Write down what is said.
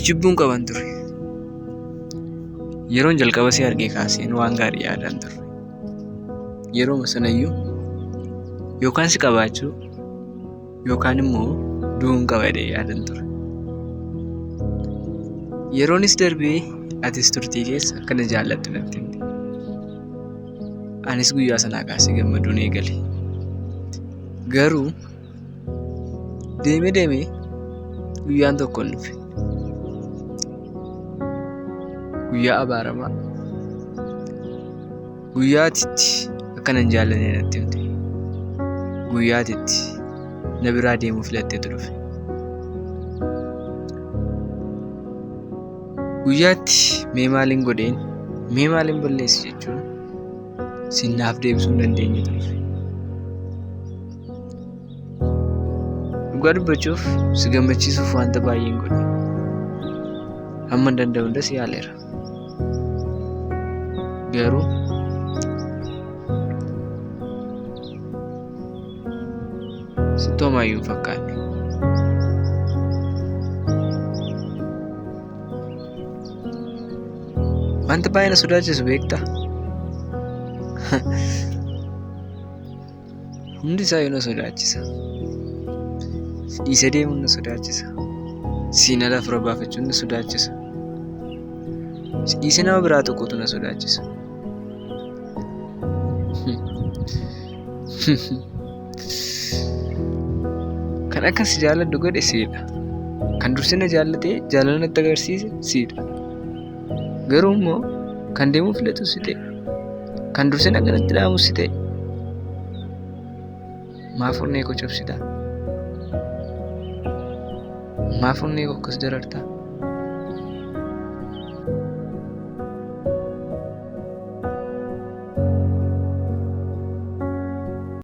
Si jibbuun qaban ture. Yeroon jalqaba si argee kaaseen waan gaarii yaadaan ture. Yerooma sanayyuu yookaan si qabaachuu yookaan immoo du'uun qaba jedhee yaadan ture. Yeroonis darbee atis turtii keessa akka na jaallattu natti himte. Anis guyyaa sanaa kaasee gammaduun eegale. Garuu deemee deemee guyyaan tokko hin dhufe. Guyyaa abaaramaa. Guyyaa ati itti akka na hin jaallanne natti himte. Guyyaa ati itti na biraa deemuu filattetu dhufe. Guyyaa itti mee maalin godheen, mee maalin balleesse jechuun sin naaf deebisuu hin dandeenyetu dhufe. Dhugaa dubbachuuf si gammachiisuuf wanta baay'een godhe. Hamman danda'u hundas yaaleera. Garuu sitti homaayyuu hin fakkaanne. Wanta baay'ee na sodaachisu beektaa? Hundi isaa na sodaachisa. Si dhiisee deemuun na sodaachisa. Siin ala hafuura baafachuun na sodaachisa. Si dhiisee nama biraa tokkotu na sodaachisa. Kan akka si jaalladhu godhe siidha. Kan dursee na jaallatee jaalala natti agarsiise siidha. Garuu immoo kan deemuu filatu si ta'e. Kan dursee naga natti dhaamu si ta'e. Maaf onnee koo cabsitaa? Maaf onnee koo akkas darartaa?